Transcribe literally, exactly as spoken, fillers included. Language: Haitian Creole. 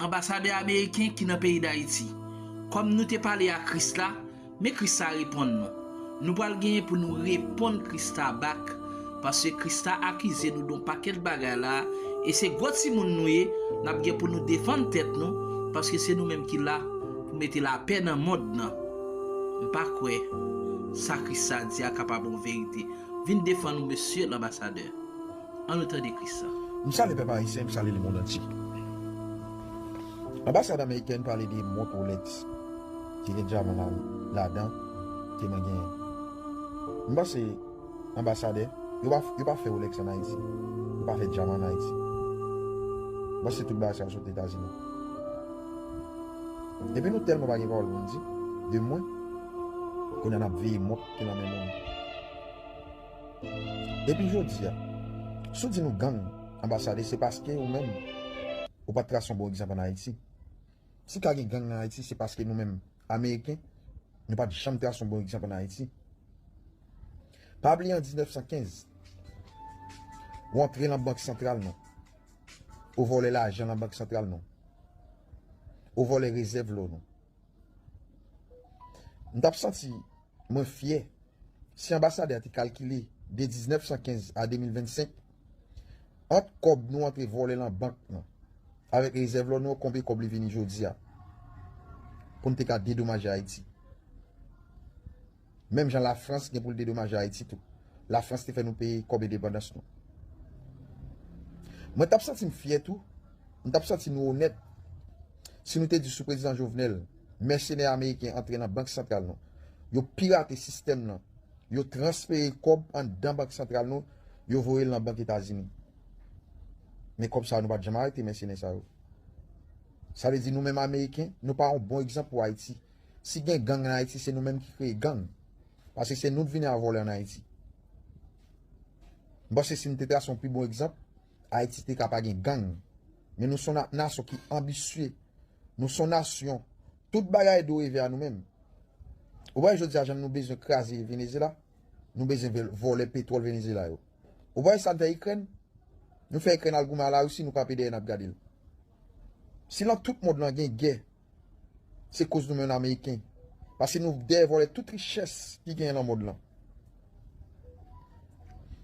Anbasadè ameriken ki nan peyi Dayiti, kòm nou te pale a Krista, men Krista reponn nou. Nou pral genyen pou nou reponn Krista back, paske Krista akize nou de yon pakèt bagay la, e se gwo timoun nou ye, n ap gen pou nou defann tèt nou, paske se nou menm ki la pou mete lapè nan mond nan. M pa kwè sa Krista di a kapab yon verite. Vin defann nou, mesye lanbasadè. An nou tande Krista. M salye pèp ayisyen, m salye lemonn antye. Anbasad amerikèn pale de mont Rolex ki gen dyaman la, ladan, ke mwen genyen. M panse anbasadè, yo pa, yo pa fè Rolex ann Ayiti, yo pa fè dyaman ann Ayiti. M panse tout bagay sa yo sot Etazini. Epi nou tèlman pa gen pawòl pou n di de mwen, kounye a n ap veye mont ki nan men moun. Epi jodi a, si w di nou gang, anbasadè, se paske ou menm, ou pa t trase yon bon egzanp ann Ayiti. Si ka gen gang nan Ayiti, se paske nou menm, ameriken, nou pa t janm trase yon bon egzanp ann Ayiti. Pa bliye an diznèf san kenz, ou antre nan bank santral nou. Ou vòlè lajan nan bank santral nou. Ou vòlè rezèv lò nou. M t ap santi mwen fyè si anbasadè a te kalkile de diznèf san kenz a de mil vennsenk, ant kòb nou antre vòlè nan bank nan, avèk rezèv lò nou, konbyen kòb li vini jodi a, pou n te ka dedomaje Ayiti. Menm jan Lafrans gen pou l dedomaje Ayiti tou. Lafrans te fè nou peye kòb endepandans nou. Mwen t ap santi m fyè tou, m t ap santi nou onèt, si nou te di sou prezidan Jovenel, mèsenè ameriken antre nan bank santral nou, yo pirate sistèm nan, yo transfere kòb anndan bank santral nou, yo voye l nan bank Etazini. Men kòb sa yo, nou pa t janm arete mèsenè sa yo. Sa vle di nou menm ameriken, nou pa yon bon egzanp pou Ayiti. Si gen gang ann Ayiti, se nou menm ki kreye gang. Paske se nou k vini a vòlè ann Ayiti. M panse si n te trase yon pi bon egzanp, Ayiti te ka pa gen gang. Men nou se yon na-, nasyon ki anbisye. Nou se yon nasyon, tout bagay dwe rive a nou menm. Ou pa wè jodi a jan nou bezwen kraze Venezyela? Nou bezwen vè-, vòlè petwòl Venezyela yo. Ou pa wè sa n fè Ikrèn? Nou fè Ikrèn al goumen a Larisi, nou kanpe dèyè n ap gade l. Si nan tout mond lan gen gè, se koz nou menm ameriken. Paske nou dèyè vòlè tout richès ki genyen nan mond lan.